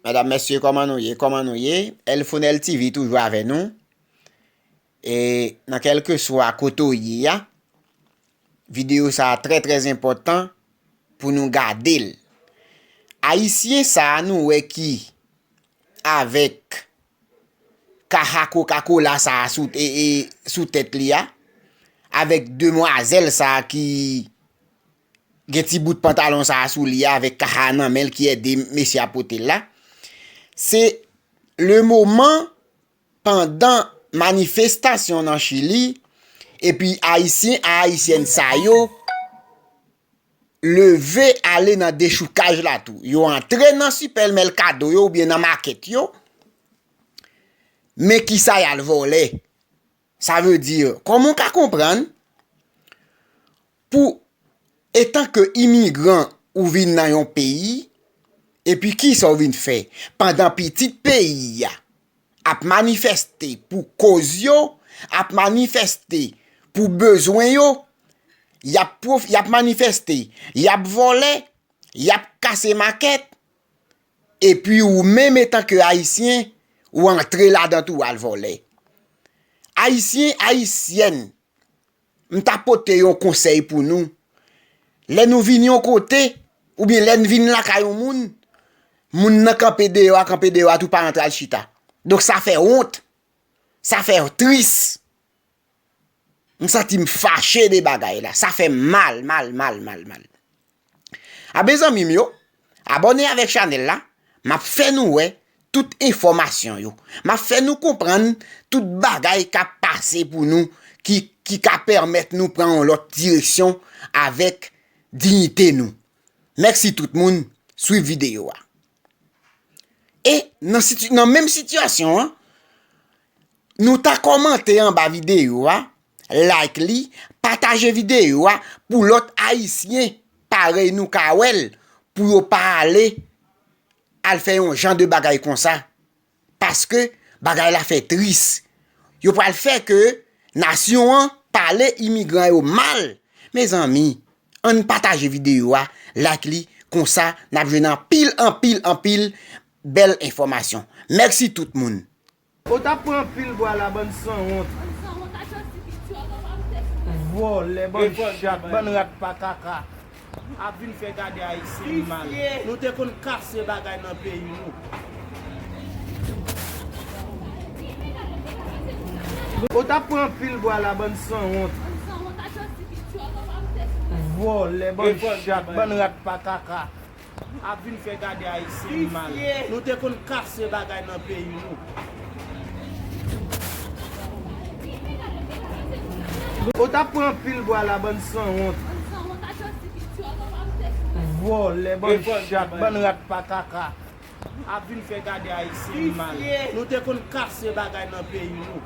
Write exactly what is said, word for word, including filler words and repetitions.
Medam, mesye, kòman nou ye? Kòman nou ye? Elfonel T V toujou avè nou. E nan kèlkeswa kote w ye a, videyo sa a trè, trè enpòtan pou nou gade l. Ayisyen sa a nou wè ki avèk kaha Coca-Cola sa a sou, e, e, sou tèt li a, avèk demwazèl sa a ki gen ti bout pantalon sa a sou li a, avèk kaha nan men l ki ede mesye a pote l la. Se le moman pandan manifestasyon nan Chili, epi Ayisyen a Ayisyèn sa yo leve ale nan dechoukaj la tou. Yo antre nan sipèmèkado yo oubyen nan makèt yo, men kisa y al vòlè? Sa vle di, kòman w ka konprann pou, etan ke imigran, ou vin nan yon peyi, epi kisa w vin fè? Pandan pitit peyi a ap manifèste pou koz yo, ap manifèste pou bezwen yo, y ap pwof-, y ap manifèste, y ap vòlè, y ap kase makèt, epi ou menm etan ke Ayisyen, ou antre ladan tou al vòlè. Ayisyen, Ayisyèn, m ta pote yon konsèy pou nou. Lè nou vin yon kote, oubyen lè n vin lakay yon moun, moun nan kanpe deyò a, kanpe deyò a tou, pa rantre al chita. Donk sa fè wont, sa fè tris. M santi m fache de bagay la. Sa fè m mal, mal, mal, mal, mal. A mezanmi m yo, abòne avèk chanèl la, m ap fè nou wè tout enfòmasyon yo. M ap fè nou konprann tout bagay k ap pase pou nou ki, ki ka pèmèt nou pran yon lòt direksyon avèk diyite nou. Mèsi tout moun, swiv videyo a. E nan siti-, nan menm sitiyasyon an, nou ta kòmante anba videyo a, like li, pataje videyo a pou lòt Ayisyen parèy nou ka wè l, pou yo pa ale al fè yon jan de bagay konsa. Paske bagay la fè tris. Yo pral fè ke nasyon an pale imigran yo mal. Mezanmi, ann pataje videyo a, like li, konsa n ap jwenn anpil, anpil, anpil bèl enfòmasyon. Mèsi tout moun. Ou t ap pran pil bwa la, bann sanwont. Vòlè, bann chat, bann rat pa kaka. Ap vin fè gade Ayisyen mal. Nou te konn kase bagay nan peyi nou. Ou t ap pran pil bwa la, bann sanwont. Vòlè, bann chat, bann rat pa kaka. Ap vin fè gade Ayisyen mal. Nou te konn kase bagay nan peyi nou. Ou t ap pran pil bwa la, bann sanwont. Vòlè, bann chat, bann rat pa kaka. Ap vin fè gade Ayisyen mal. Nou te konn kase bagay nan peyi nou.